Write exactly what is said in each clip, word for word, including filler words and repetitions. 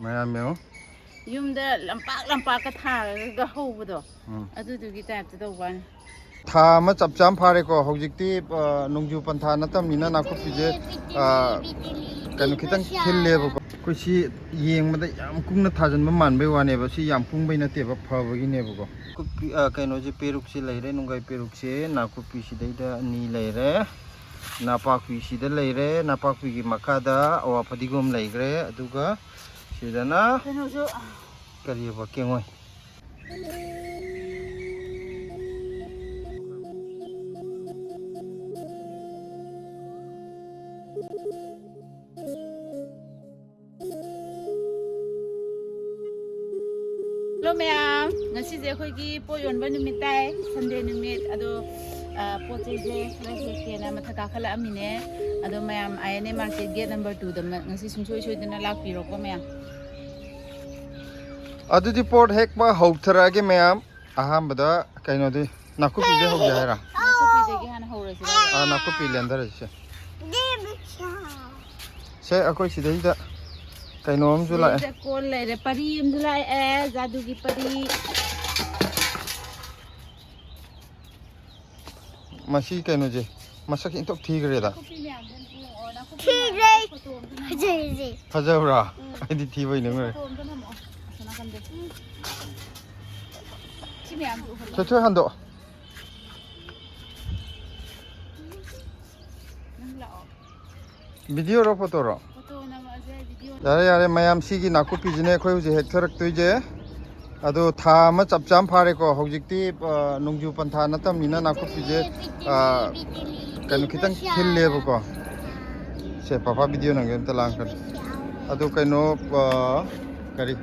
ꯃꯌꯥꯝ ꯌꯦꯡꯉꯣ꯫ ꯌꯨꯝꯗ ꯂꯝꯄꯥꯛ ꯂꯝꯄꯥꯛꯀ ꯊꯥꯔꯒ ꯍꯧꯕꯗꯣ, ꯎꯝ꯫ ꯑꯗꯨꯗꯨꯒꯤ ꯇꯥꯏꯞꯇ ꯇꯧꯕ ꯋꯥꯅꯤ꯫ ꯊꯥ ꯑꯃ ꯆꯞ ꯆꯥꯅ ꯐꯥꯔꯦꯀꯣ꯫ ꯍꯧꯖꯤꯛꯇꯤ, ꯑ, ꯅꯣꯡꯖꯨ ꯄꯟꯊꯥ ꯅꯠꯇꯕꯅꯤꯅ ꯅꯥꯀꯨꯞꯄꯤꯁꯦ, ꯑ, ꯀꯩꯅꯣ ꯈꯤꯇꯪ ꯊꯤꯜꯂꯦꯕꯀꯣ꯫ ꯑꯩꯈꯣꯏ ꯁꯤ ꯌꯦꯡꯕꯗ ꯌꯥꯝ ꯀꯨꯡꯅ ꯊꯥꯖꯤꯟꯕ ꯃꯥꯟꯕꯩ ꯋꯥꯅꯦꯕ, ꯁꯤ ꯌꯥꯝ ꯀꯨꯡꯕꯩ ꯅꯠꯇꯦꯕ, ꯐꯕꯒꯤꯅꯦꯕꯀꯣ꯫ ꯅꯥꯀꯨꯞꯄꯤ, ꯑ, ꯀꯩꯅꯣꯁꯦ, ꯄꯦꯔꯨꯛꯁꯦ ꯂꯩꯔꯦ, ꯅꯨꯡꯒꯥꯏ ꯄꯦꯔꯨꯛꯁꯦ, ꯅꯥꯀꯨꯞꯄꯤꯁꯤꯗꯩꯗ ꯑꯅꯤ ꯂꯩꯔꯦ, ꯅꯥꯄꯥꯛꯄꯤꯁꯤꯗ ꯂꯩꯔꯦ, ꯅꯥꯄꯥꯛꯄꯤꯒꯤ ꯃꯈꯥꯗ ꯑꯋꯥ ꯐꯗꯤꯒꯣꯝ ꯂꯩꯈ꯭ꯔꯦ, ꯑꯗꯨꯒ ꯁꯤꯗꯅ ꯀꯩꯅꯣꯁꯨ ꯀꯔꯤꯑꯕ, ꯀꯦꯡꯉꯣꯏ꯫ ꯍꯜꯂꯣ ꯃꯌꯥꯝ, ꯉꯁꯤꯁꯦ ꯑꯩꯈꯣꯏꯒꯤ ꯄꯣꯠ ꯌꯣꯟꯕ ꯅꯨꯃꯤꯠ ꯇꯥꯏ, ꯁꯟꯗꯦ ꯅꯨꯃꯤꯠ꯫ ꯑꯗꯣ, ꯑ, ꯄꯣꯠ ꯆꯩꯁꯦ ꯈꯔ ꯍꯦꯛꯀꯦꯅ ꯃꯊꯛ ꯀꯥꯈꯠꯂꯛꯑꯝꯃꯤꯅꯦ꯫ ꯑꯗꯣ ꯃꯌꯥꯝ, I N A market gate number ꯇꯨꯗ ꯉꯁꯤ ꯁꯨꯡꯁꯣꯏ ꯁꯣꯏꯗꯅ ꯂꯥꯛꯄꯤꯔꯣꯀꯣ ꯃꯌꯥꯝ꯫ ꯑꯗꯨꯗꯤ ꯄꯣꯠ ꯍꯦꯛꯄ ꯍꯧꯊꯔꯛꯑꯒꯦ ꯃꯌꯥꯝ꯫ ꯑꯍꯥꯟꯕꯗ ꯀꯩꯅꯣꯗꯤ, ꯅꯥꯀꯨꯞꯄꯤꯗꯤ ꯍꯧꯒꯦ ꯍꯥꯏꯔ? ꯅꯥꯀꯨꯞꯄꯤꯗꯒꯤ ꯍꯥꯟꯅ ꯍꯧꯔꯁꯤ꯫ ꯑꯥ, ꯅꯥꯀꯨꯞꯄꯤ ꯂꯦꯟꯊꯔꯁꯤ꯫ ꯁꯦ, ꯑꯩꯈꯣꯏ ꯁꯤꯗꯩꯗ ꯀꯩꯅꯣ ꯑꯃꯁꯨ ꯂꯥꯛꯑꯦ꯫ ꯁꯤꯗꯩꯗ ꯀꯣꯟ ꯂꯩꯔꯦ, ꯄꯔꯤ ꯑꯃꯁꯨ ꯂꯥꯛꯑꯦ, ꯖꯥꯗꯨꯒꯤ ꯄꯔꯤ꯫ ꯃꯁꯤ ꯀꯩꯅꯣꯁꯦ ꯃꯁꯛ ꯏꯟꯊꯣꯛ ꯊꯤꯈ꯭ꯔꯦꯗ꯫ ꯅꯥꯀꯨꯞꯄꯤ ꯃꯌꯥꯝꯁꯦ ꯌꯦꯡꯉꯣ, ꯅꯥꯀꯨꯞꯄꯤ ꯊꯤꯈ꯭ꯔꯦ꯫ ꯃꯌꯥꯝꯁꯦ ꯐꯣꯇꯣ ꯑꯝꯇ ꯅꯝꯃꯣ꯫ ꯐꯖꯩꯁꯦ꯫ ꯐꯖꯕ꯭ꯔꯥ? ꯎꯝ꯫ ꯑꯩꯗꯤ ꯊꯤꯕꯩ ꯅꯤꯡꯉꯨꯔꯦ꯫ ꯐꯣꯇꯣ ꯑꯝꯇ ꯅꯝꯃꯛꯑꯣ꯫ ꯑꯁꯣꯝ ꯅꯥꯀꯟꯗ꯫ ꯁꯤ ꯃꯌꯥꯝꯁꯦ ꯎꯍꯜꯂꯣ꯫ ꯊꯣꯏ ꯊꯣꯏ ꯍꯟꯗꯣꯛ꯫ ꯅꯪ ꯂꯥꯛꯑꯣ꯫ ꯚꯤꯗꯤꯑꯣꯔꯣ ꯐꯣꯇꯣꯔꯣ? ꯐꯣꯇꯣ ꯅꯝꯃꯛꯑꯁꯦ, ꯚꯤꯗꯤꯑꯣ꯫ ꯌꯥꯔꯦ ꯌꯥꯔꯦ ꯃꯌꯥꯝ, ꯁꯤꯒꯤ ꯅꯥꯀꯨꯞꯄꯤꯁꯤꯅꯦ ꯑꯩꯈꯣꯏ ꯍꯧꯖꯤꯛ ꯍꯦꯛꯊꯔꯛꯇꯣꯏꯁꯦ꯫ ꯑꯗꯣ ꯊꯥ ꯑꯃ ꯆꯞ ꯆꯥꯅ ꯐꯥꯔꯦꯀꯣ꯫ ꯍꯧꯖꯤꯛꯇꯤ, ꯑ, ꯅꯣꯡꯖꯨ ꯄꯟꯊꯥ ꯅꯠꯇꯕꯅꯤꯅ ꯅꯥꯀꯨꯞꯄꯤꯁꯦ, ꯑ, ꯀꯩꯅꯣ ꯈꯤꯇꯪ ꯊꯤꯜꯂꯦꯕꯀꯣ꯫ ꯁꯦ, ꯄꯥꯄꯥ ꯚꯤꯗꯤꯑꯣ ꯅꯪꯒꯤ ꯑꯝꯇ ꯂꯥꯡꯈ꯭ꯔꯦ꯫ ꯑꯗꯣ ꯀꯩꯅꯣ, ꯑ, ꯀꯔꯤ,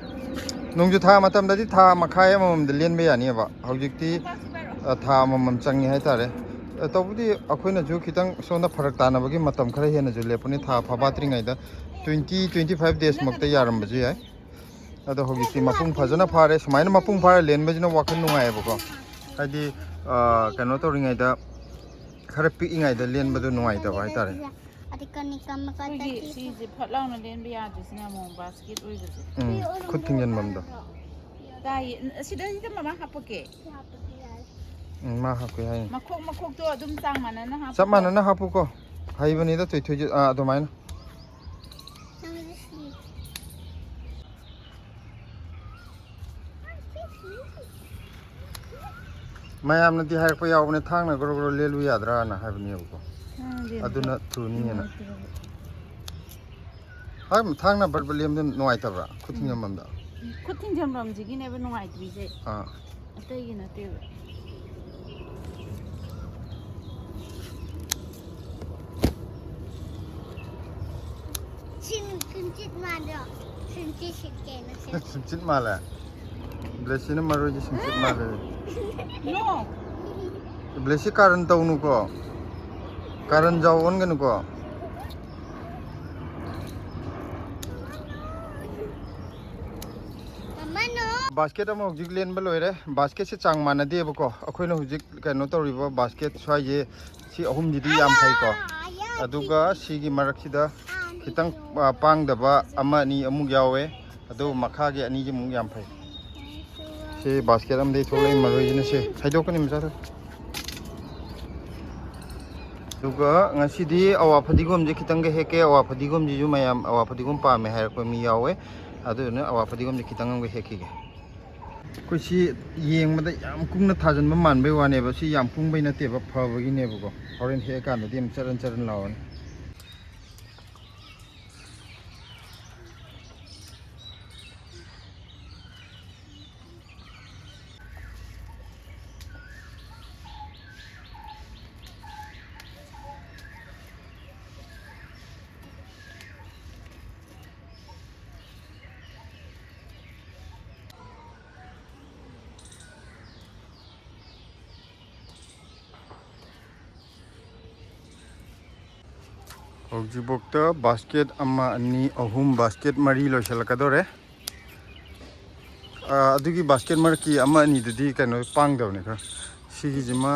ꯅꯣꯡꯖꯨ ꯊꯥ ꯃꯇꯝꯗꯗꯤ ꯊꯥ ꯃꯈꯥꯏ ꯑꯃꯃꯝꯗ ꯂꯦꯟꯕ ꯌꯥꯅꯤꯕ꯫ ꯍꯧꯖꯤꯛꯇꯤ, ꯑ, ꯊꯥ ꯑꯃꯃꯝ ꯆꯪꯉꯤ ꯍꯥꯏꯇꯥꯔꯦ꯫ ꯑ, ꯇꯧꯕꯗꯤ ꯑꯩꯈꯣꯏꯅꯁꯨ ꯈꯤꯇꯪ ꯁꯣꯝꯗ ꯐꯔꯛ ꯇꯥꯅꯕꯒꯤ ꯃꯇꯝ ꯈꯔ ꯍꯦꯟꯅꯁꯨ ꯂꯦꯞꯄꯅꯤ꯫ ꯊꯥ ꯐꯥꯕꯥꯠꯇ꯭ꯔꯤꯉꯩꯗ twenty, twenty five days ꯃꯛꯇ ꯌꯥꯔꯝꯕꯁꯨ ꯌꯥꯏ꯫ ꯑꯗꯣ ꯍꯧꯖꯤꯛꯇꯤ ꯃꯄꯨꯡ ꯐꯖꯅ ꯐꯥꯔꯦ꯫ ꯁꯨꯃꯥꯏꯅ ꯃꯄꯨꯡ ꯐꯥꯔ ꯂꯦꯟꯕꯁꯤꯅ ꯋꯥꯈꯜ ꯅꯨꯡꯉꯥꯏꯌꯦꯕꯀꯣ꯫ ꯍꯥꯏꯗꯤ, ꯑ, ꯀꯩꯅꯣ ꯇꯧꯔꯤꯉꯩꯗ, ꯈꯔ ꯄꯤꯛꯏꯉꯩꯗ ꯂꯦꯟꯕꯗꯣ ꯅꯨꯡꯉꯥꯏꯇꯕ ꯍꯥꯏꯇꯥꯔꯦ꯫ ꯑꯩꯈꯣꯏꯒꯤ ꯁꯤꯁꯦ ꯐꯠ ꯂꯥꯎꯅ ꯂꯦꯟꯕ ꯌꯥꯗ꯭ꯔꯤꯁꯤꯅ ꯑꯃꯨꯛ ꯕꯥꯁꯀꯦꯠ ꯑꯣꯏꯕꯁꯦ꯫ ꯎꯝ, ꯈꯨꯠ ꯊꯤꯡꯖꯤꯟꯐꯝꯗꯣ꯫ ꯇꯥꯏꯌꯦ꯫ ꯑꯁꯤꯗ, ꯁꯤꯗ ꯃꯃꯥ ꯍꯥꯞꯄꯛꯀꯦ꯫ ꯎꯝ, ꯃꯥ ꯍꯥꯞꯀꯦ ꯍꯥꯏ꯫ ꯃꯈꯣꯛ ꯃꯈꯣꯛꯇꯣ ꯑꯗꯨꯝ ꯆꯥꯡ ꯃꯥꯟꯅꯅ ꯍꯥꯞꯄꯨꯀꯣ꯫ ꯆꯞ ꯃꯥꯟꯅꯅ ꯍꯥꯞꯄꯨꯀꯣ꯫ ꯍꯩꯕꯅꯤꯗ ꯊꯣꯏꯊꯣꯏꯁꯨ꯫ ꯑꯥ, ꯑꯗꯨꯃꯥꯏꯅ꯫ ꯃꯌꯥꯝꯅꯗꯤ ꯍꯥꯏꯔꯛꯄ ꯌꯥꯎꯕꯅꯦ, "ꯊꯥꯡꯅ ꯒ꯭ꯔꯣ ꯒ꯭ꯔꯣ ꯂꯦꯜꯂꯨ ꯌꯥꯗ꯭ꯔꯥꯅ?" ꯍꯥꯏꯕꯅꯦꯕꯀꯣ꯫ ꯊꯥꯡꯅ ꯂꯦꯟꯕ ꯑꯗꯨꯅ ꯊꯨꯅꯤꯅ꯫ ꯅꯨꯡꯉꯥꯏꯇꯦꯕ꯫ ꯍꯥꯏ, ꯊꯥꯡꯅ ꯕꯠ ꯕꯠ ꯂꯦꯝꯗꯨ ꯅꯨꯡꯉꯥꯏꯇꯕ꯭ꯔꯥ? ꯈꯨꯠ ꯎꯝ꯫ ꯊꯤꯡꯖꯟꯐꯝꯗ? ꯈꯨꯠ ꯊꯤꯡꯖꯟꯐꯝꯁꯤꯒꯤꯅꯦꯕ ꯅꯨꯡꯉꯥꯏꯇ꯭ꯔꯤꯁꯦ꯫ ꯑꯥ꯫ ꯑꯇꯩꯒꯤ ꯅꯠꯇꯦꯕ꯫ ꯁꯤꯡ-, ꯁꯤꯡꯆꯤꯠ ꯃꯥꯟꯗ꯭ꯔꯣ? ꯁꯤꯡꯆꯤꯠ ꯁꯤꯠꯀꯦꯅ ꯁꯦꯝ-, ꯁꯤꯡꯆꯤꯠ ꯃꯥꯜꯂꯦ꯫ ꯕ꯭ꯂꯦꯁꯤꯅ ꯃꯔꯣꯏꯁꯦ ꯁꯤꯡꯆꯤꯠ ꯃꯥꯜꯂꯦ꯫ ꯅꯣ! ꯕ꯭ꯂꯦꯁꯤ ꯀꯥꯔꯟ ꯇꯧꯅꯨꯀꯣ꯫ ꯀꯥꯔꯟ ꯖꯥꯎ ꯑꯣꯟꯒꯅꯨꯀꯣ꯫ ꯃꯃꯥꯅꯣ꯫ ꯕꯥꯁꯀꯦꯠ ꯑꯃ ꯍꯧꯖꯤꯛ ꯂꯦꯟꯕ ꯂꯣꯏꯔꯦ꯫ ꯕꯥꯁꯀꯦꯠꯁꯦ ꯆꯥꯡ ꯃꯥꯟꯅꯗꯦꯕꯀꯣ꯫ ꯑꯩꯈꯣꯏꯅ ꯍꯧꯖꯤꯛ ꯀꯩꯅꯣ ꯇꯧꯔꯤꯕ ꯕꯥꯁꯀꯦꯠ ꯁ꯭ꯋꯥꯏꯁꯦ, ꯁꯤ ꯑꯍꯨꯝꯁꯤꯗꯤ ꯌꯥꯝ ꯐꯩꯀꯣ꯫ ꯑꯗꯨꯒ ꯁꯤꯒꯤ ꯃꯔꯛꯁꯤꯗ ꯈꯤꯇꯪ, ꯑ, ꯄꯥꯡꯗꯕ ꯑꯃ ꯑꯅꯤ ꯑꯃꯨꯛ ꯌꯥꯎꯋꯦ꯫ ꯑꯗꯨ ꯃꯈꯥꯒꯤ ꯑꯅꯤꯁꯤꯃꯨꯛ ꯌꯥꯝ ꯐꯩ꯫ ꯁꯤ ꯕꯥꯁꯀꯦꯠ ꯑꯃꯗꯒꯤ ꯊꯣꯛꯂꯛꯏ ꯃꯔꯣꯏꯁꯤꯅ ꯁꯤ ꯈꯥꯏꯗꯣꯛꯀꯅꯤ ꯃꯆꯥꯗꯣ꯫ ꯑꯗꯨꯒ ꯉꯁꯤꯗꯤ ꯑꯋꯥ ꯐꯗꯤꯒꯣꯝꯁꯦ ꯈꯤꯇꯪꯒ ꯍꯦꯛꯀꯦ꯫ ꯑꯋꯥ ꯐꯗꯤꯒꯣꯝꯁꯤꯁꯨ ꯃꯌꯥꯝ ꯑꯋꯥ ꯐꯗꯤꯒꯣꯝ ꯄꯥꯝꯃꯦ ꯍꯥꯏꯔꯛꯄ ꯃꯤ ꯌꯥꯎꯋꯦ꯫ ꯑꯗꯨꯗꯨꯅ ꯑꯋꯥ ꯐꯗꯤꯒꯣꯝꯁꯦ ꯈꯤꯇꯪ ꯑꯃꯒ ꯍꯦꯛꯈꯤꯒꯦ꯫ ꯑꯩꯈꯣꯏ ꯁꯤ ꯌꯦꯡꯕꯗ ꯌꯥꯝ ꯀꯨꯡꯅ ꯊꯥꯖꯤꯟꯕ ꯃꯥꯟꯕꯩ ꯋꯥꯅꯦꯕ꯫ ꯁꯤ ꯌꯥꯝ ꯀꯨꯡꯕꯩ ꯅꯠꯇꯦꯕ, ꯐꯕꯒꯤꯅꯦꯕꯀꯣ꯫ ꯍꯣꯔꯦꯟ ꯍꯦꯛꯑꯀꯥꯟꯗꯗꯤ ꯌꯥꯝ ꯆꯔꯟ ꯆꯔꯟ ꯂꯥꯎꯔꯅꯤ꯫ ꯍꯧꯖꯤꯛꯐꯥꯎꯗ ꯕꯥꯁꯀꯦꯠ ꯑꯃ, ꯑꯅꯤ, ꯑꯍꯨꯝ, ꯕꯥꯁꯀꯦꯠ ꯃꯔꯤ ꯂꯣꯏꯁꯤꯜꯂꯛꯀꯗꯧꯔꯦ꯫ ꯑꯥ, ꯑꯗꯨꯒꯤ ꯕꯥꯁꯀꯦꯠ ꯃꯔꯛꯀꯤ ꯑꯃ ꯑꯅꯤꯗꯨꯗꯤ ꯀꯩꯅꯣ ꯄꯥꯡꯗꯕꯅꯦ ꯈꯔ꯫ ꯁꯤꯒꯤꯁꯤꯃ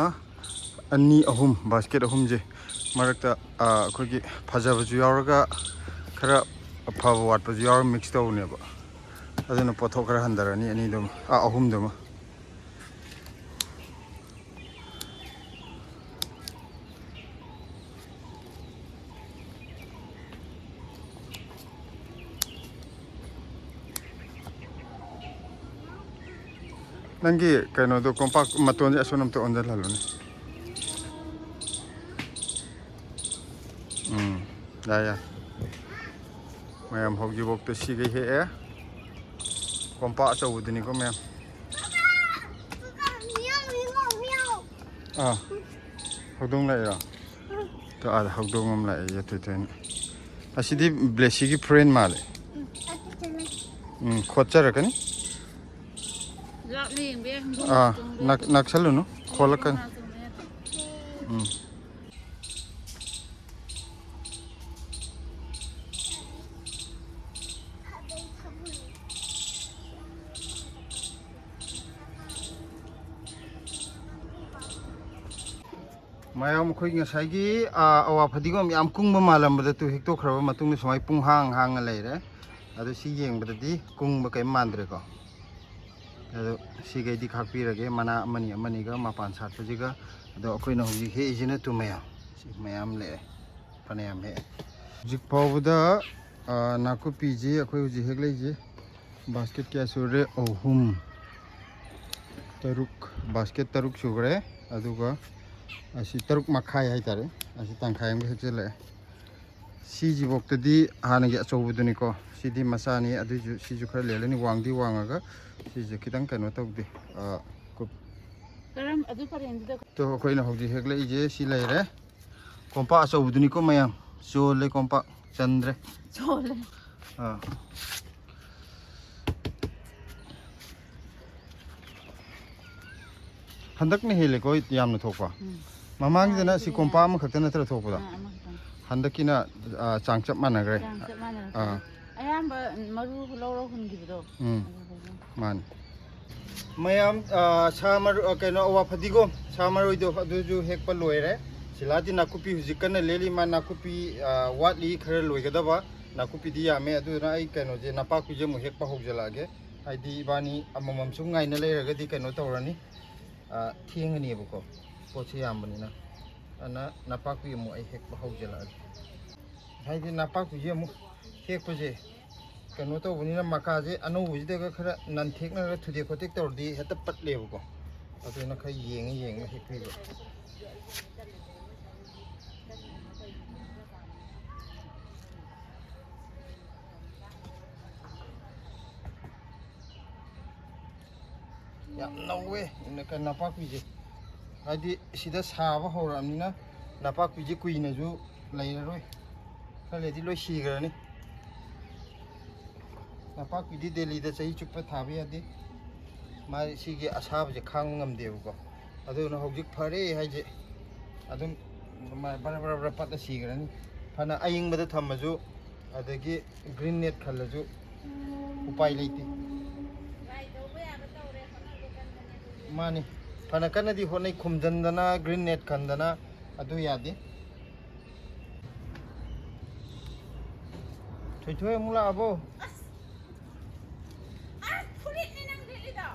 ꯑꯅꯤ, ꯑꯍꯨꯝ, ꯕꯥꯁꯀꯦꯠ ꯑꯍꯨꯝꯁꯦ ꯃꯔꯛꯇ ꯑꯩꯈꯣꯏꯒꯤ ꯐꯖꯕꯁꯨ ꯌꯥꯎꯔꯒ ꯈꯔ ꯐꯕ ꯋꯥꯠꯄꯁꯨ ꯌꯥꯎꯔꯒ ꯃꯤꯛꯁ ꯇꯧꯕꯅꯦꯕ꯫ ꯑꯗꯨꯅ ꯄꯣꯠꯊꯣꯛ ꯈꯔ ꯍꯟꯊꯔꯅꯤ ꯑꯅꯤꯗꯨꯃ, ꯑꯥ, ꯑꯍꯨꯝꯗꯨꯃ꯫ ꯅꯪꯒꯤ ꯀꯩꯅꯣꯗꯣ, ꯀꯣꯝꯄꯥꯛ ꯃꯇꯣꯟꯁꯦ ꯑꯁꯣꯝ ꯑꯝꯇ ꯑꯣꯟꯁꯤꯜꯍꯜꯂꯨꯅꯦ꯫ ꯎꯝ, ꯌꯥꯏ, ꯌꯥꯏ꯫ ꯃꯌꯥꯝ ꯍꯧꯖꯤꯛꯐꯥꯎꯗ ꯁꯤꯒꯩ ꯍꯦꯛꯑꯦ꯫ ꯀꯣꯝꯄꯥꯛ ꯑꯆꯧꯕꯗꯨꯅꯤꯀꯣ ꯃꯌꯥꯝ꯫ ꯑꯥ, ꯍꯧꯗꯣꯡ ꯂꯥꯛꯏꯔꯣ? ꯇꯣ, ꯑꯥꯗ ꯍꯧꯗꯣꯡ ꯑꯃ ꯂꯥꯛꯑꯦ, ꯌꯦꯠꯇꯨꯗꯅꯤ꯫ ꯑꯁꯤꯗꯤ ꯕ꯭ꯂꯦꯁꯤꯒꯤ ꯐ꯭ꯔꯦꯟ ꯃꯥꯜꯂꯦ꯫ ꯎꯝ, ꯈꯣꯠꯆꯔꯛꯀꯅꯤ꯫ ꯂꯥꯞꯅ ꯌꯦꯡꯕ ꯌꯥꯏ, ꯍꯧꯗꯣꯡ ꯑꯥ, ꯆꯣꯡꯕ ꯅꯛ-, ꯌꯥꯗꯦ꯫ ꯅꯛꯁꯜꯂꯨꯅꯨ, ꯈꯣꯠꯂꯛꯀꯅꯤ꯫ ꯀꯅꯥ ꯆꯣꯡꯕ ꯌꯥꯗꯦ꯫ ꯎꯝ꯫ ꯃꯌꯥꯝ, ꯑꯩꯈꯣꯏ ꯉꯁꯥꯏꯒꯤ, ꯑꯥ, ꯑꯋꯥ ꯐꯗꯤꯒꯣꯝ ꯌꯥꯝ ꯀꯨꯡꯕ ꯃꯥꯜꯂꯝꯕꯗ ꯇꯨ ꯍꯦꯛꯇꯣꯛꯈ꯭ꯔꯕ ꯃꯇꯨꯡꯗ ꯁꯨꯃꯥꯏꯅ ꯄꯨꯡ ꯍꯥꯡ ꯍꯥꯡꯉ ꯂꯩꯔꯦ꯫ ꯑꯗꯣ ꯁꯤ ꯌꯦꯡꯕꯗꯗꯤ ꯀꯨꯡꯕ ꯀꯔꯤꯝ ꯃꯥꯟꯗ꯭ꯔꯦꯀꯣ꯫ ꯑꯗꯣ ꯁꯤꯈꯩꯗꯤ ꯈꯥꯛꯄꯤꯔꯒꯦ, ꯃꯅꯥ ꯑꯃꯅꯤ ꯑꯃꯅꯤꯒ ꯃꯄꯥꯟ ꯁꯥꯠꯄꯁꯤꯒ꯫ ꯑꯗꯣ ꯑꯩꯈꯣꯏꯅ ꯍꯧꯖꯤꯛ ꯍꯦꯛꯏꯁꯤꯅ ꯇꯨ ꯃꯌꯥꯝ, ꯁꯤ ꯃꯌꯥꯝ ꯂꯦꯛꯑꯦ, ꯐꯅꯌꯥꯝ ꯍꯦꯛꯑꯦ꯫ ꯍꯧꯖꯤꯛ ꯐꯥꯎꯕꯗ, ꯑꯥ, ꯅꯥꯀꯨꯞꯄꯤꯁꯤ ꯑꯩꯈꯣꯏ ꯍꯧꯖꯤꯛ ꯍꯦꯛꯂꯛꯏꯁꯤ ꯕꯥꯁꯀꯦꯠ ꯀꯌꯥ ꯁꯨꯔꯦ? ꯑꯍꯨꯝ, ꯇꯔꯨꯛ, ꯕꯥꯁꯀꯦꯠ ꯇꯔꯨꯛ ꯁꯨꯈ꯭ꯔꯦ꯫ ꯑꯗꯨꯒ ꯑꯁꯤ ꯇꯔꯨꯛ ꯃꯈꯥꯏ ꯍꯥꯏꯇꯥꯔꯦ, ꯑꯁꯤ ꯇꯪꯈꯥꯏ ꯑꯃꯒ ꯍꯦꯛꯆꯜꯂꯛꯑꯦ꯫ ꯁꯤꯁꯤꯐꯥꯎꯇꯗꯤ ꯍꯥꯟꯅꯒꯤ ꯑꯆꯧꯕꯗꯨꯅꯤꯀꯣ, ꯁꯤꯗꯤ ꯃꯆꯥꯅꯤ꯫ ꯑꯗꯨꯏꯁꯨ ꯁꯤꯁꯨ ꯈꯔ ꯂꯦꯜꯂꯅꯤ, ꯋꯥꯡꯗꯤ ꯋꯥꯡꯉꯒ ꯁꯤꯁꯦ ꯈꯤꯇꯪ ꯀꯩꯅꯣ ꯇꯧꯗꯦ, ꯑꯥ, ꯀꯨꯞ-꯫ ꯀꯔꯝ-, ꯑꯗꯨ ꯄꯔꯦꯡꯗꯨꯗ꯫ ꯇꯣ, ꯑꯩꯈꯣꯏꯅ ꯍꯧꯖꯤꯛ ꯍꯦꯛꯂꯛꯏꯁꯦ ꯁꯤ ꯂꯩꯔꯦ꯫ ꯀꯣꯝꯄꯥꯛ ꯑꯆꯧꯕꯗꯨꯅꯤꯀꯣ ꯃꯌꯥꯝ, ꯆꯣꯜꯂꯦ ꯀꯣꯝꯄꯥꯛ, ꯆꯟꯗ꯭ꯔꯦ꯫ ꯆꯣꯜꯂꯦ꯫ ꯑꯥ꯫ ꯍꯟꯗꯛꯅ ꯍꯦꯜꯂꯦꯀꯣ ꯌꯥꯝꯅ ꯊꯣꯛꯄ꯫ ꯎꯝ꯫ ꯃꯃꯥꯡꯒꯤꯗꯅ ꯁꯤ ꯀꯣꯝꯄꯥꯛ ꯑꯃꯈꯛꯇ ꯅꯠꯇ꯭ꯔ ꯊꯣꯛꯄꯗ? ꯑꯥ, ꯑꯃꯈꯛꯇꯅꯤ꯫ ꯍꯟꯗꯛꯀꯤꯅ, ꯑꯥ, ꯆꯥꯡ ꯆꯞ ꯃꯥꯟꯅꯈ꯭ꯔꯦ꯫ ꯆꯥꯡ ꯆꯞ ꯃꯥꯟꯅꯔꯛꯇꯣꯏꯅꯤ꯫ ꯑꯥ꯫ ꯑꯌꯥꯝꯕ ꯃꯔꯨ ꯂꯧꯔ ꯍꯨꯟꯈꯤꯕꯗꯣ꯫ ꯎꯝ꯫ ꯑꯗꯨꯗꯒꯤ꯫ ꯃꯥꯅꯤ꯫ ꯃꯌꯥꯝ, ꯑꯥ, ꯁꯥ ꯃꯔꯣꯏ, ꯑꯥ, ꯀꯩꯅꯣ, ꯑꯋꯥ ꯐꯗꯤꯒꯣꯝ, ꯁꯥ ꯃꯔꯣꯏꯗꯣ ꯑꯗꯨꯁꯨ ꯍꯦꯛꯄ ꯂꯣꯏꯔꯦ꯫ ꯁꯤꯂꯥꯗꯤ ꯅꯥꯀꯨꯞꯄꯤ ꯍꯧꯖꯤꯛ ꯀꯟꯅ ꯂꯦꯜꯂꯤ꯫ ꯃꯥ ꯅꯥꯀꯨꯞꯄꯤ, ꯑ, ꯋꯥꯠꯂꯤ ꯈꯔ ꯂꯣꯏꯒꯗꯕ꯫ ꯅꯥꯀꯨꯞꯄꯤꯗꯤ ꯌꯥꯝꯃꯦ꯫ ꯑꯗꯨꯗꯨꯅ ꯑꯩ ꯀꯩꯅꯣꯁꯦ, ꯅꯄꯥꯛꯄꯤꯁꯦ ꯑꯃꯨꯛ ꯍꯦꯛꯄ ꯍꯧꯖꯤꯜꯂꯛꯑꯒꯦ꯫ ꯍꯥꯏꯗꯤ ꯏꯕꯥꯅꯤ ꯑꯃꯃꯝ ꯁꯨꯝ ꯉꯥꯏꯅ ꯂꯩꯔꯒꯗꯤ ꯀꯩꯅꯣ ꯇꯧꯔꯅꯤ, ꯑ, ꯊꯦꯡꯉꯅꯦꯕꯀꯣ, ꯄꯣꯠꯁꯦ ꯌꯥꯝꯕꯅꯤꯅ꯫ ꯑꯗꯨꯅ ꯅꯄꯥꯛꯄꯤ ꯑꯃꯨꯛ ꯑꯩ ꯍꯦꯛꯄ ꯍꯧꯖꯤꯜꯂꯛꯑꯒꯦ꯫ ꯍꯥꯏꯗꯤ ꯅꯄꯥꯛꯄꯤꯁꯦ ꯑꯃꯨꯛ ꯍꯦꯛꯄꯁꯦ ꯀꯩꯅꯣ ꯇꯧꯕꯅꯤꯅ, ꯃꯀꯥꯁꯦ ꯑꯅꯧꯕꯁꯤꯗꯒ ꯈꯔ ꯅꯟꯊꯦꯛꯅꯔꯒ ꯊꯨꯗꯦꯛ ꯈꯣꯠꯇꯦꯛ ꯇꯧꯔꯗꯤ ꯍꯦꯛꯇ ꯄꯠꯂꯦꯕꯀꯣ꯫ ꯑꯗꯨꯅ ꯈꯔ ꯌꯦꯡꯉ ꯌꯦꯡꯉ ꯍꯦꯛꯄꯤꯕ꯫ ꯌꯥꯝ ꯅꯧꯋꯦ ꯅ-, ꯀ-, ꯅꯄꯥꯛꯄꯤꯁꯦ꯫ ꯍꯥꯏꯗꯤ ꯁꯤꯗ ꯁꯥꯕ ꯍꯧꯔꯛꯑꯕꯅꯤꯅ ꯅꯄꯥꯛꯄꯤꯁꯦ ꯀꯨꯏꯅꯁꯨ ꯂꯩꯔꯔꯣꯏ꯫ ꯈꯔ ꯂꯩꯔꯗꯤ ꯂꯣꯏ ꯁꯤꯈ꯭ꯔꯅꯤ꯫ ꯅꯄꯥꯛꯄꯤꯗꯤ ꯗꯦꯜꯂꯤꯗ ꯆꯍꯤ ꯆꯨꯞꯄ ꯊꯥꯕ ꯌꯥꯗꯦ꯫ ꯃꯥ ꯁꯤꯒꯤ ꯑꯁꯥꯕꯁꯦ ꯈꯥꯡꯕ ꯉꯝꯗꯦꯕꯀꯣ꯫ ꯑꯗꯨꯅ ꯍꯧꯖꯤꯛ ꯐꯔꯦ ꯍꯥꯏꯁꯦ ꯑꯗꯨꯝ ꯃꯥ ꯕꯔ ꯕꯔ ꯕꯔ ꯄꯠꯂ ꯁꯤꯈ꯭ꯔꯅꯤ꯫ ꯐꯅ ꯑꯌꯤꯡꯕꯗ ꯊꯝꯃꯁꯨ, ꯑꯗꯒꯤ ꯒ꯭ꯔꯤꯟ ꯅꯦꯠ ꯈꯜꯂꯁꯨ ꯎꯄꯥꯏ ꯂꯩꯇꯦ꯫ ꯃꯥꯅꯤ꯫ ꯐꯅ ꯀꯟꯅꯗꯤ ꯍꯣꯠꯅꯩ, ꯈꯨꯝꯖꯟꯗꯅ, ꯒ꯭ꯔꯤꯟ ꯅꯦꯠ ꯈꯟꯗꯅ, ꯑꯗꯨ ꯌꯥꯗꯦ꯫ ꯊꯣꯏꯊꯣꯏ ꯑꯃꯨꯛ ꯂꯥꯛꯑꯕꯣ? ꯑꯁ! ꯑꯁ, ꯐꯨꯔꯤꯠꯅꯦ ꯅꯪ ꯂꯤꯠꯂꯤꯗꯣ?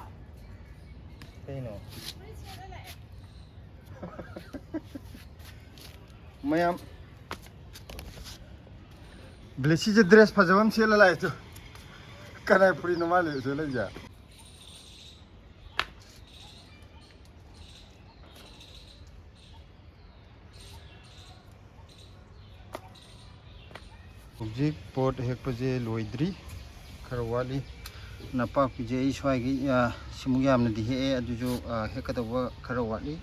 ꯀꯩꯅꯣ? ꯐꯨꯔꯤꯠ ꯁꯦꯠꯂ ꯂꯥꯛꯑꯦ꯫ ꯃꯌꯥꯝ, ꯕ꯭ꯂꯦꯁꯤꯁꯦ ꯗ꯭ꯔꯦꯁ ꯐꯖꯕ ꯑꯃ ꯁꯦꯠꯂ ꯂꯥꯛꯑꯦ ꯇꯨ꯫ ꯀꯅꯥꯏ ꯐꯨꯔꯤꯠꯅꯣ ꯃꯥ ꯂꯤꯠꯂꯤꯁꯦ? ꯍꯧꯖꯤꯛ ꯄꯣꯠ ꯍꯦꯛꯄꯁꯦ ꯂꯣꯏꯗ꯭ꯔꯤ, ꯈꯔ ꯋꯥꯠꯂꯤ꯫ ꯅꯄꯥꯛꯄꯤꯁꯦ ꯑꯩ ꯁ꯭ꯋꯥꯏꯒꯤ, ꯑ, ꯁꯤꯃꯨꯛ ꯌꯥꯝꯅꯗꯤ ꯍꯦꯛꯑꯦ, ꯑꯗꯨꯁꯨ, ꯑ, ꯍꯦꯛꯀꯗꯧꯕ ꯈꯔ ꯋꯥꯠꯂꯤ꯫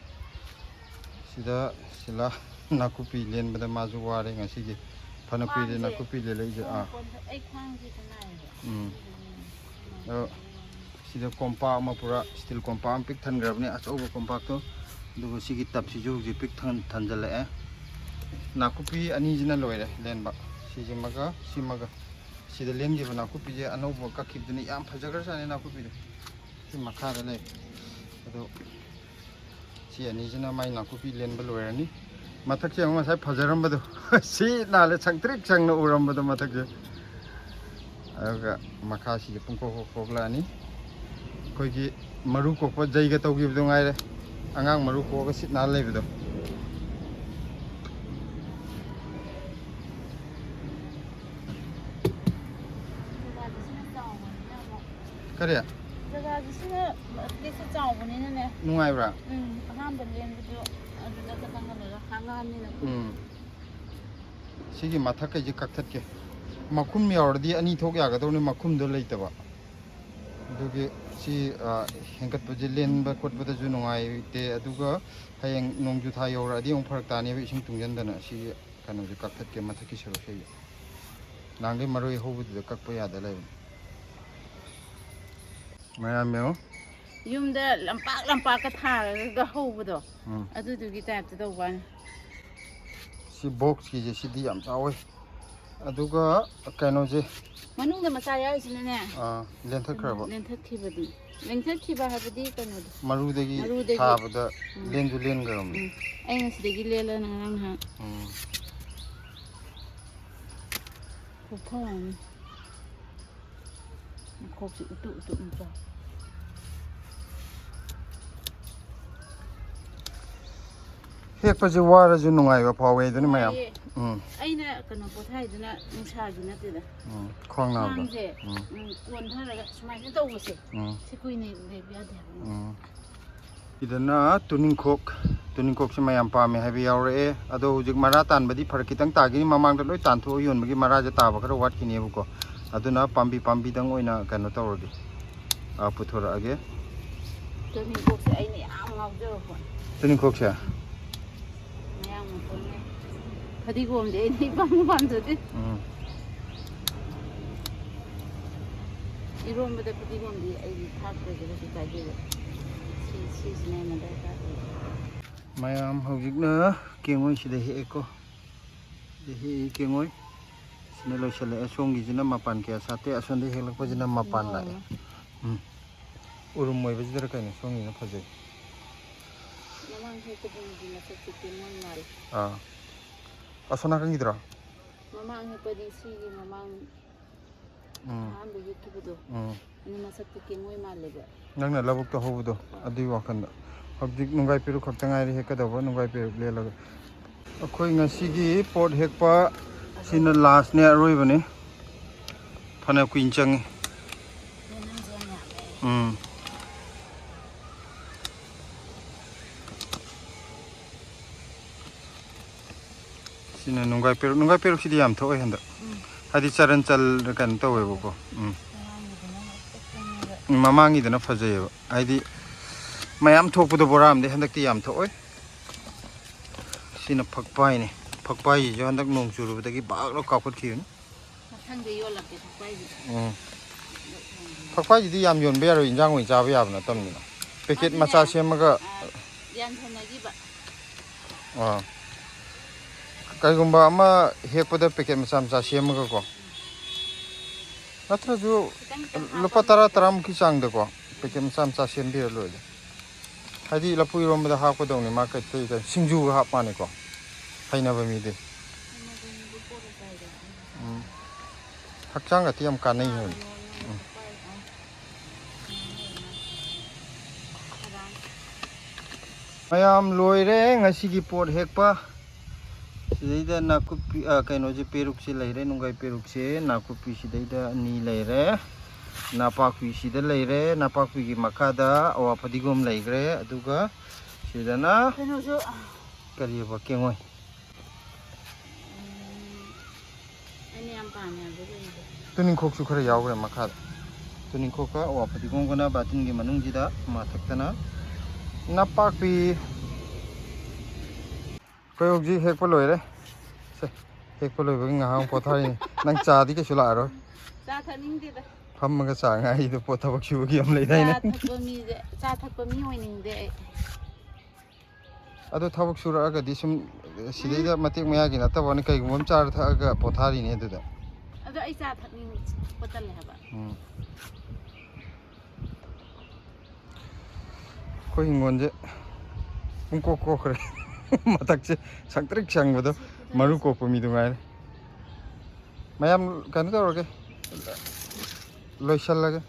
ꯁꯤꯗ ꯁꯤꯂꯥ ꯅꯥꯀꯨꯞꯄꯤ ꯂꯦꯟꯕꯗ ꯃꯥꯁꯨ ꯋꯥꯔꯦ ꯉꯁꯤꯒꯤ꯫ ꯐꯅ ꯀꯨꯏꯔꯦ ꯈ꯭ꯋꯥꯡꯁꯦ, ꯅꯥꯀꯨꯞꯄꯤ ꯂꯦꯜꯂꯛꯏꯁꯦ꯫ ꯑꯥ꯫ ꯈ꯭ꯋꯥꯡ ꯀꯣꯟ-, ꯑꯩ ꯈ꯭ꯋꯥꯡꯁꯦ ꯈꯅꯥꯏꯌꯦꯕ꯫ ꯎꯝ꯫ ꯑꯗꯨꯗꯨꯒꯤꯅꯦ꯫ ꯑꯗꯣ ꯁꯤꯗ ꯀꯣꯝꯄꯥꯛ ꯑꯃ ꯄꯨꯔꯥ, ꯏꯁꯇꯤꯜ ꯀꯣꯝꯄꯥꯛ ꯑꯃ ꯄꯤꯛ ꯊꯟꯈ꯭ꯔꯕꯅꯦ, ꯑꯆꯧꯕ ꯀꯣꯝꯄꯥꯛꯇꯣ꯫ ꯑꯗꯨꯒ ꯁꯤꯒꯤ ꯇꯞꯁꯤꯁꯨ ꯍꯧꯖꯤꯛ ꯄꯤꯛ ꯊꯟ-, ꯊꯟꯖꯜꯂꯛꯑꯦ꯫ ꯅꯥꯀꯨꯞꯄꯤ ꯑꯅꯤꯁꯤꯅ ꯂꯣꯏꯔꯦ ꯂꯦꯟꯕ꯫ ꯁꯤꯁꯤꯃꯒ ꯁꯤꯃꯒ꯫ ꯁꯤꯗ ꯂꯦꯟꯈꯤꯕ ꯅꯥꯀꯨꯞꯄꯤꯁꯦ ꯑꯅꯧꯕ ꯀꯛꯈꯤꯕꯗꯨꯅ ꯌꯥꯝ ꯐꯖꯈ꯭ꯔꯖꯥꯠꯅꯤ ꯅꯥꯀꯨꯞꯄꯤꯗꯣ꯫ ꯁꯤ ꯃꯈꯥꯗ ꯂꯩ꯫ ꯑꯗꯣ ꯁꯤ ꯑꯅꯤꯁꯤꯅ ꯃꯥꯏ ꯅꯥꯀꯨꯞꯄꯤ ꯂꯦꯟꯕ ꯂꯣꯏꯔꯅꯤ꯫ ꯃꯊꯛꯁꯦ ꯑꯃꯨꯛ ꯉꯁꯥꯏ ꯐꯖꯔꯝꯕꯗꯣ ꯁꯤ ꯅꯥꯜꯂꯦ, ꯁꯪꯇ꯭ꯔꯤꯛ ꯁꯪꯅ ꯎꯔꯝꯕꯗꯣ ꯃꯊꯛꯁꯦ꯫ ꯑꯗꯨꯒ ꯃꯈꯥꯁꯤꯗꯤ ꯄꯨꯡꯀꯣꯛ ꯀꯣꯛ ꯀꯣꯛꯂꯛꯑꯅꯤ꯫ ꯑꯩꯈꯣꯏꯒꯤ ꯃꯔꯨ ꯀꯣꯛꯄ ꯖꯩꯒ ꯇꯧꯈꯤꯕꯗꯣ ꯉꯥꯏꯔꯦ, ꯑꯉꯥꯡ ꯃꯔꯨ ꯀꯣꯛꯑꯒ ꯁꯤꯠ ꯅꯥꯜ ꯂꯩꯕꯗꯣ꯫ ꯀꯔꯤ? ꯖꯒꯥꯁꯤꯁꯨꯅ ꯁ꯭ꯄꯦꯁꯁꯨ ꯆꯥꯎꯕꯅꯤꯅꯅꯦ꯫ ꯅꯨꯡꯉꯥꯏꯕ꯭ꯔꯥ? ꯎꯝ, ꯑꯍꯥꯟꯕ ꯂꯦꯟꯕꯗꯣ ꯑꯗꯨꯗ ꯈꯇꯪ ꯂꯩꯔ ꯍꯥꯡꯉꯛꯑꯕꯅꯤꯅ꯫ ꯎꯝ꯫ ꯁꯤꯒꯤ ꯃꯊꯛ ꯀꯩꯁꯦ ꯀꯛꯊꯠꯀꯦ꯫ ꯃꯈꯨꯝ ꯌꯥꯎꯔꯗꯤ ꯑꯅꯤ ꯊꯣꯛ ꯌꯥꯒꯗꯧꯅꯤ, ꯃꯈꯨꯝꯗꯣ ꯂꯩꯇꯕ꯫ ꯑꯗꯨꯒꯤ ꯁꯤ, ꯑ, ꯍꯦꯟꯒꯠꯄꯁꯦ ꯂꯦꯟꯕ ꯈꯣꯠꯄꯗꯁꯨ ꯅꯨꯡꯉꯥꯏꯇꯦ꯫ ꯑꯗꯨꯒ ꯍꯌꯦꯡ ꯅꯣꯡꯖꯨ ꯊꯥ ꯌꯧꯔꯛꯑꯗꯤ ꯑꯃꯨꯛ ꯐꯔꯛ ꯇꯥꯅꯦꯕ, ꯏꯁꯤꯡ ꯇꯨꯡꯁꯤꯟꯗꯅ꯫ ꯁꯤ ꯀꯩꯅꯣꯁꯦ ꯀꯛꯊꯠꯀꯦ, ꯃꯊꯛꯀꯤ ꯁꯔꯨꯛꯁꯦ꯫ ꯅꯍꯥꯟꯈꯩ ꯃꯔꯣꯏ ꯍꯧꯕꯗꯨꯗ ꯀꯛꯄ ꯌꯥꯗ ꯂꯩꯕꯅꯤ꯫ ꯃꯌꯥꯝ ꯌꯦꯡꯉꯣ꯫ ꯌꯨꯝꯗ ꯂꯝꯄꯥꯛ ꯂꯝꯄꯥꯛꯀ ꯊꯥꯔꯒ ꯍꯧꯕꯗꯣ, ꯎꯝ꯫ ꯑꯗꯨꯗꯨꯒꯤ ꯇꯥꯏꯞꯇ ꯇꯧꯕ ꯋꯥꯅꯤ꯫ ꯁꯤ ꯕꯣꯛꯁꯀꯤꯁꯦ, ꯁꯤꯗꯤ ꯌꯥꯝ ꯆꯥꯎꯋꯦ꯫ ꯑꯗꯨꯒ ꯀꯩꯅꯣꯁꯦ꯫ ꯃꯅꯨꯡꯗ ꯃꯆꯥ ꯌꯥꯎꯔꯤꯁꯤꯅꯅꯦ, ꯑꯥ, ꯂꯦꯟꯊꯠꯈ꯭ꯔꯕ? ꯂꯦꯟꯊꯠꯈꯤꯕꯗꯤ꯫ ꯂꯦꯟꯊꯠꯈꯤꯕ ꯍꯥꯏꯕꯗꯤ ꯀꯩꯅꯣꯗꯣ꯫ ꯃꯔꯨꯗꯒꯤ ꯃꯔꯨꯗꯒꯤ꯫ ꯊꯥꯕꯗ ꯎꯝ꯫ ꯂꯦꯟꯁꯨ ꯂꯦꯟꯈ꯭ꯔꯕꯅꯤ꯫ ꯎꯝ꯫ ꯑꯩꯅ ꯁꯤꯗꯒꯤ ꯂꯦꯜꯂꯅ ꯉꯔꯥꯡ ꯅꯍꯥꯟ꯫ ꯎꯝ꯫ ꯈꯨꯐꯅꯤ꯫ ꯃꯈꯣꯛꯁꯤ ꯎꯇꯨꯞ ꯎꯇꯨꯞ ꯃꯆꯥ꯫ ꯍꯦꯛꯄꯁꯦ ꯋꯥꯔꯁꯨ ꯅꯨꯡꯉꯥꯏꯕ ꯐꯥꯎꯋꯦ ꯑꯗꯨꯅꯤ ꯃꯌꯥꯝ꯫ ꯅꯨꯡꯉꯥꯏꯌꯦ꯫ ꯎꯝ꯫ ꯑꯩꯅ ꯀꯩꯅꯣ ꯄꯣꯊꯥꯏꯗꯨꯅ ꯅꯨꯡꯁꯥꯒꯤ ꯅꯠꯇꯦꯗ꯫ ꯎꯝ, ꯈ꯭ꯋꯥꯡ ꯅꯥꯕꯗꯣ꯫ ꯈ꯭ꯋꯥꯡꯁꯦ, ꯎꯝ꯫ ꯎꯝ, ꯀꯣꯟꯊꯔꯒ ꯁꯨꯃꯥꯏꯅ ꯇꯧꯕꯁꯦ꯫ ꯎꯝ꯫ ꯁꯤ ꯀꯨꯏꯅ ꯂꯩꯕ ꯌꯥꯗꯦ ꯍꯥꯏꯕ꯫ ꯎꯝ꯫ ꯁꯤꯗꯅ ꯇꯨꯅꯤꯡꯈꯣꯛ, ꯇꯨꯅꯤꯡꯈꯣꯛꯁꯦ ꯃꯌꯥꯝ ꯄꯥꯝꯃꯦ ꯍꯥꯏꯕ ꯌꯥꯎꯔꯛꯑꯦ꯫ ꯑꯗꯣ ꯍꯧꯖꯤꯛ ꯃꯔꯥ ꯇꯥꯟꯕꯗꯤ ꯐꯔꯛ ꯈꯤꯇꯪ ꯇꯥꯈꯤꯅꯤ, ꯃꯃꯥꯡꯗ ꯂꯣꯏ ꯇꯥꯟꯊꯣꯛꯑ ꯌꯣꯟꯕꯒꯤ ꯃꯔꯥꯁꯦ ꯇꯥꯕ ꯈꯔ ꯋꯥꯠꯈꯤꯅꯦꯕꯀꯣ꯫ ꯑꯗꯨꯅ ꯄꯥꯝꯕꯤ ꯄꯥꯝꯕꯤꯗꯪ ꯑꯣꯏꯅ ꯀꯩꯅꯣ ꯇꯧꯔꯒꯦ, ꯑ, ꯄꯨꯊꯣꯔꯛꯑꯒꯦ꯫ ꯇꯨꯅꯤꯡꯈꯣꯛꯁꯦ ꯑꯩꯅ ꯌꯥꯝ ꯉꯥꯎꯖꯕ ꯄꯣꯠꯅꯤ꯫ ꯇꯨꯅꯤꯡꯈꯣꯛꯁꯦ? ꯃꯌꯥꯝ ꯃꯄꯨꯟꯅ꯫ ꯐꯗꯤꯒꯣꯝꯗꯤ ꯑꯩꯗꯤ ꯏꯄꯥꯝ ꯄꯥꯝꯖꯗꯦ꯫ ꯎꯝ꯫ ꯏꯔꯣꯝꯕꯗ ꯐꯗꯤꯒꯣꯝꯗꯤ ꯑꯩꯗꯤ ꯊꯥꯛꯇ꯭ꯔꯁꯨ ꯀꯩꯁꯨ ꯀꯥꯏꯗꯦꯕ꯫ ꯁꯤ, ꯁꯤꯁꯤꯅ ꯍꯦꯟꯅ ꯗꯔꯀꯥꯔ ꯑꯣꯏ꯫ ꯃꯌꯥꯝ ꯍꯧꯖꯤꯛꯅ ꯀꯦꯡꯉꯣꯏꯁꯤꯗ ꯍꯦꯛꯑꯦꯀꯣ꯫ ꯁꯤꯗ ꯍꯦꯛꯏ ꯀꯦꯡꯉꯣꯏ꯫ ꯁꯤꯅ ꯂꯣꯏꯁꯤꯜꯂꯛꯑꯦ꯫ ꯁꯣꯝꯒꯤꯁꯤꯅ ꯃꯄꯥꯟ ꯀꯌꯥ ꯁꯥꯠꯇꯦ꯫ ꯑꯁꯣꯝꯗ ꯍꯦꯛꯂꯛꯄꯁꯤꯅ ꯃꯄꯥꯟ ꯂꯥꯛꯑꯦ꯫ ꯎꯝ꯫ ꯎꯔꯨꯝ ꯑꯣꯏꯕꯁꯤꯗꯔ ꯀꯩꯅꯣ ꯁꯣꯝꯒꯤꯅ ꯐꯖꯩ꯫ ꯃꯃꯥꯡ ꯍꯦꯛꯄꯗꯨꯅꯗꯤ ꯃꯁꯛꯇꯤ ꯀꯦꯡꯉꯣꯏ ꯃꯥꯜꯂꯤ꯫ ꯑꯥ, ꯑꯁꯣꯝ ꯅꯥꯀꯟꯒꯤꯗꯨꯔꯣ? ꯃꯃꯥꯡ ꯍꯦꯛꯄꯗꯤ ꯁꯤꯒꯤ ꯃꯃꯥꯡ ꯎꯝ ꯑꯍꯥꯟꯕ ꯍꯦꯛꯈꯤꯕꯗꯣ, ꯎꯝ ꯑꯗꯨ ꯃꯁꯛꯇꯤ ꯀꯦꯡꯉꯣꯏ ꯃꯥꯜꯂꯦꯕ꯫ ꯅꯪꯅ ꯂꯧꯕꯨꯛꯇ ꯍꯧꯕꯗꯣ, ꯑꯗꯨꯒꯤ ꯋꯥꯈꯜꯗ꯫ ꯍꯧꯖꯤꯛ ꯅꯨꯡꯒꯥꯏ ꯄꯦꯔꯨꯛ ꯈꯛꯇ ꯉꯥꯏꯔꯦ ꯍꯦꯛꯀꯗꯧꯕ, ꯅꯨꯡꯒꯥꯏ ꯄꯦꯔꯨꯛ ꯂꯦꯜꯂꯒ꯫ ꯑꯩꯈꯣꯏ ꯉꯁꯤꯒꯤ ꯄꯣꯠ ꯍꯦꯛꯄ ꯁꯤꯅ ꯂꯥꯁꯅꯦ, ꯑꯔꯣꯏꯕꯅꯤ꯫ ꯐꯅ ꯀꯨꯏꯅ ꯆꯪꯉꯤ꯫ ꯎꯝ꯫ ꯁꯤꯅ ꯅꯨꯡꯒꯥꯏ ꯄꯦꯔꯨꯛ꯫ ꯅꯨꯡꯒꯥꯏ ꯄꯦꯔꯨꯛꯁꯤꯗꯤ ꯌꯥꯝ ꯊꯣꯛꯑꯦ ꯍꯟꯗꯛ꯫ ꯍꯥꯏꯗꯤ ꯆꯔꯟ ꯆꯜ ꯀꯩꯅꯣ ꯇꯧꯋꯦꯕꯀꯣ꯫ ꯎꯝ꯫ ꯎꯝ, ꯃꯃꯥꯡꯒꯤꯗꯅ ꯐꯖꯩꯌꯦꯕ꯫ ꯍꯥꯏꯗꯤ ꯃꯌꯥꯝ ꯊꯣꯛꯄꯗꯣ ꯕꯣꯔꯥ ꯑꯃꯗꯤ, ꯍꯟꯗꯛꯇꯤ ꯌꯥꯝ ꯊꯣꯛꯑꯣꯏ꯫ ꯁꯤꯅ ꯐꯛꯄꯥꯏꯅꯤ꯫ ꯐꯛꯄꯥꯏꯁꯤꯁꯨ ꯍꯟꯗꯛ ꯅꯣꯡ ꯆꯨꯔꯨꯕꯗꯒꯤ ꯕꯥꯛ ꯂꯧ ꯀꯥꯎꯈꯠꯈꯤꯕꯅꯤ꯫ ꯃꯊꯪꯗ ꯌꯣꯜꯂꯛꯀꯦ ꯐꯛꯄꯥꯏꯁꯤꯗ꯫ ꯎꯝ꯫ ꯐꯛꯄꯥꯏꯁꯤꯗꯤ ꯌꯥꯝ ꯌꯣꯟꯕ ꯌꯥꯔꯣꯏ, ꯏꯟꯖꯥꯡ ꯑꯣꯏꯅ ꯆꯥꯕ ꯌꯥꯕ ꯅꯠꯇꯕꯅꯤꯅ꯫ ꯄꯦꯀꯦꯠ ꯑꯗꯨꯅꯦ꯫ ꯃꯆꯥ ꯁꯦꯝꯃꯒ꯫ ꯑ, ꯌꯥꯟꯁꯟꯅꯈꯤꯕ꯫ ꯑꯥ꯫ ꯀꯩꯒꯨꯝꯕ ꯑꯃ ꯍꯦꯛꯄꯗ ꯄꯦꯀꯦꯠ ꯃꯆꯥ ꯃꯆꯥ ꯁꯦꯝꯃꯒꯀꯣ꯫ ꯅꯠꯇ꯭ꯔꯁꯨ ꯈꯤꯇꯪ ꯈꯤꯇꯪ ꯂꯨꯄꯥ ꯍꯥꯞꯄ ꯇꯔꯥ ꯅꯠꯇ꯭ꯔꯣ? ꯇꯔꯥꯃꯨꯛꯀꯤ ꯆꯥꯡꯗꯀꯣ ꯄꯦꯀꯦꯠ ꯃꯆꯥ ꯃꯆꯥ ꯁꯦꯝꯕꯤꯔ ꯂꯣꯏꯔꯦ꯫ ꯍꯥꯏꯗꯤ ꯂꯐꯨ ꯏꯔꯣꯟꯕꯗ ꯍꯥꯞꯀꯗꯧꯅꯤ ꯃꯥ, ꯀꯩ ꯀꯩ ꯀꯩ ꯁꯤꯡꯖꯨꯒ ꯍꯥꯞ ꯃꯥꯅꯤꯀꯣ꯫ ꯍꯩꯅꯕ ꯃꯤꯗꯤ꯫ ꯎꯝ꯫ ꯍꯛꯆꯥꯡꯒꯗꯤ ꯌꯥꯝ ꯀꯥꯟꯅꯩ ꯍꯥꯏꯕꯅꯤ꯫ ꯎꯝ꯫ ꯃꯌꯥꯝ ꯂꯣꯏꯔꯦ ꯉꯁꯤꯒꯤ ꯄꯣꯠ ꯍꯦꯛꯄ꯫ ꯁꯤꯗꯩꯗ ꯅꯥꯀꯨꯞꯄꯤ, ꯑ, ꯀꯩꯅꯣꯁꯦ, ꯄꯦꯔꯨꯛꯁꯦ ꯂꯩꯔꯦ, ꯅꯨꯡꯒꯥꯏ ꯄꯦꯔꯨꯛꯁꯦ, ꯅꯥꯀꯨꯞꯄꯤ ꯁꯤꯗꯩꯗ ꯑꯅꯤ ꯂꯩꯔꯦ, ꯅꯥꯄꯥꯛꯄꯤ ꯁꯤꯗ ꯂꯩꯔꯦ, ꯅꯥꯄꯥꯛꯄꯤꯒꯤ ꯃꯈꯥꯗ ꯑꯋꯥ ꯐꯗꯤꯒꯣꯝ ꯂꯩꯈ꯭ꯔꯦ, ꯑꯗꯨꯒ ꯁꯤꯗꯅ ꯀꯩꯅꯣꯁꯨ, ꯀꯔꯤꯑꯕ, ꯀꯦꯡꯉꯣꯏ꯫ ꯎꯝ, ꯑꯩꯅ ꯌꯥꯝ ꯄꯥꯝꯃꯦ ꯍꯥꯏꯕꯗꯣ ꯀꯩꯅꯣꯗꯣ꯫ ꯇꯨꯅꯤꯡꯈꯣꯛꯁꯨ ꯈꯔ ꯌꯥꯎꯈ꯭ꯔꯦ ꯃꯈꯥꯗ꯫ ꯇꯨꯅꯤꯡꯈꯣꯛꯀ ꯑꯋꯥ ꯐꯗꯤꯒꯣꯝꯒꯅ ꯕꯥꯇꯤꯟꯒꯤ ꯃꯅꯨꯡꯁꯤꯗ, ꯃꯊꯛꯇꯅ ꯅꯥꯄꯥꯛꯄꯤ꯫ ꯑꯩꯈꯣꯏ ꯍꯧꯖꯤꯛ ꯍꯦꯛꯄ ꯂꯣꯏꯔꯦ꯫ ꯁꯦ, ꯍꯦꯛꯄ ꯂꯣꯏꯕꯒꯤ ꯉꯥꯏꯍꯥꯛ ꯑꯃꯨꯛ ꯄꯣꯊꯥꯔꯤꯅꯤ꯫ ꯅꯪ ꯆꯥꯗꯤ ꯀꯩꯁꯨ ꯂꯥꯛꯑꯔꯣꯏ꯫ ꯆꯥ ꯊꯛꯅꯤꯡꯗꯦꯗ꯫ ꯐꯝꯃꯒ ꯆꯥ ꯉꯥꯏꯗꯣ ꯄꯣꯠ ꯊꯕꯛ ꯁꯨꯕꯒꯤ ꯑꯃ ꯆꯥ ꯂꯩꯗꯥꯏꯅꯦ꯫ ꯊꯛꯄ ꯃꯤꯁꯦ, ꯆꯥ ꯊꯛꯄ ꯃꯤ ꯑꯣꯏꯅꯤꯡꯗꯦ ꯑꯩ꯫ ꯑꯗꯣ ꯊꯕꯛ ꯁꯨꯔꯛꯑꯒꯗꯤ ꯁꯨꯝ ꯁꯤꯗꯩꯗ ꯃꯇꯦꯛ ꯃꯌꯥꯒꯤ ꯅꯠꯇꯕ ꯋꯥꯅꯤ, ꯀꯩꯒꯨꯝꯕ ꯑꯃ ꯆꯥꯔ ꯊꯛꯑꯒ ꯄꯣꯊꯥꯔꯤꯅꯦ ꯑꯗꯨꯗ꯫ ꯑꯗꯣ ꯑꯩ ꯆꯥ ꯊꯛꯅꯤꯡ ꯊꯛꯄ ꯇꯜꯂꯦ ꯍꯥꯏꯕ꯫ ꯎꯝ꯫ ꯑꯩꯈꯣꯏ ꯍꯤꯡꯒꯣꯜꯁꯦ ꯄꯨꯡꯀꯣꯛ ꯀꯣꯛꯈ꯭ꯔꯦ꯫ ꯃꯊꯛꯁꯦ ꯁꯪꯇ꯭ꯔꯤꯛ ꯁꯪꯕꯗꯣ, ꯃꯔꯨ ꯀꯣꯛꯄ ꯃꯤꯗꯨ ꯉꯥꯏꯔꯦ꯫ ꯃꯌꯥꯝ ꯀꯩꯅꯣ ꯇꯧꯔꯒꯦ, ꯂꯣꯏꯁꯜꯂꯒꯦ꯫